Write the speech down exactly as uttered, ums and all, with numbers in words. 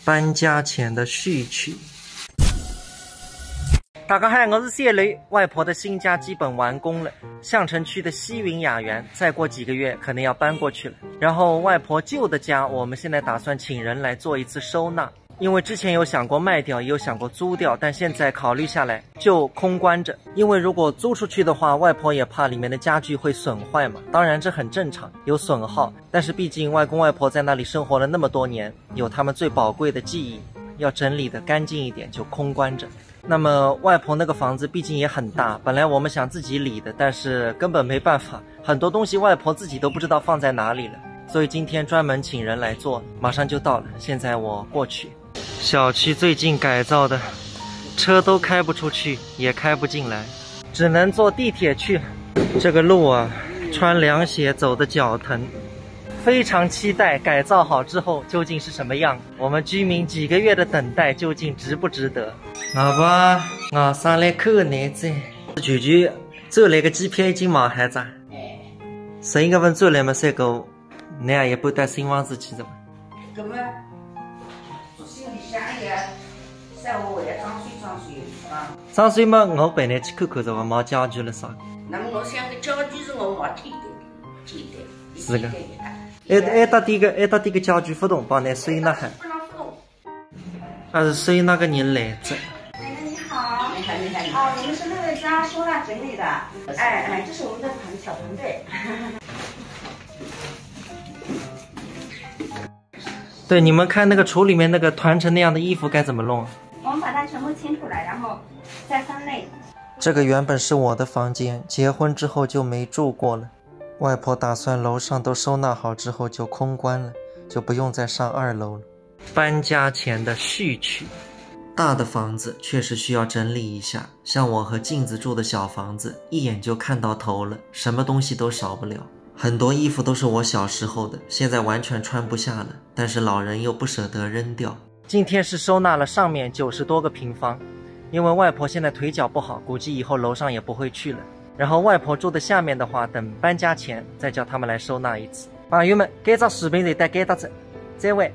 搬家前的序曲。大家好，我是谢雷。外婆的新家基本完工了，相城区的西云雅园，再过几个月可能要搬过去了。然后外婆旧的家，我们现在打算请人来做一次收纳，因为之前有想过卖掉，也有想过租掉，但现在考虑下来就空关着。因为如果租出去的话，外婆也怕里面的家具会损坏嘛，当然这很正常，有损耗。但是毕竟外公外婆在那里生活了那么多年，有他们最宝贵的记忆，要整理得干净一点，就空关着。那么外婆那个房子毕竟也很大，本来我们想自己理的，但是根本没办法，很多东西外婆自己都不知道放在哪里了，所以今天专门请人来做，马上就到了，现在我过去。小区最近改造的，车都开不出去，也开不进来，只能坐地铁去了。这个路啊，穿凉鞋走的脚疼，非常期待改造好之后究竟是什么样。我们居民几个月的等待究竟值不值得？外婆，我上来看你哉。舅舅转来个机票已经买好哉。十一月份转来嘛，算个，你也搬到新房子去哉嘛。搿么，心里想也，稍微也装修装修啊。装修嘛，我陪你去看看哉，我买家具了啥。那么我想个家具是我买天的，天的，是个。天的。埃，埃搭点个，埃搭点个家具勿动，帮你收纳好。不能勿动。还是收纳个人来哉。奶奶你好。你好，你好，你好。啊，我们是乐乐家收纳整理的。哎，哎，这是我们的团，小团队。对，你们看那个橱里面那个团成那样的衣服该怎么弄？我们把它全部清出来，然后再分类。这个原本是我的房间，结婚之后就没住过了。外婆打算楼上都收纳好之后就空关了，就不用再上二楼了。搬家前的序曲。大的房子确实需要整理一下，像我和镜子住的小房子，一眼就看到头了，什么东西都少不了。很多衣服都是我小时候的，现在完全穿不下了，但是老人又不舍得扔掉。今天是收纳了上面九十多个平方，因为外婆现在腿脚不好，估计以后楼上也不会去了。然后外婆住的下面的话，等搬家前再叫他们来收纳一次。朋友们，搿只视频就到搿搭哉，再会。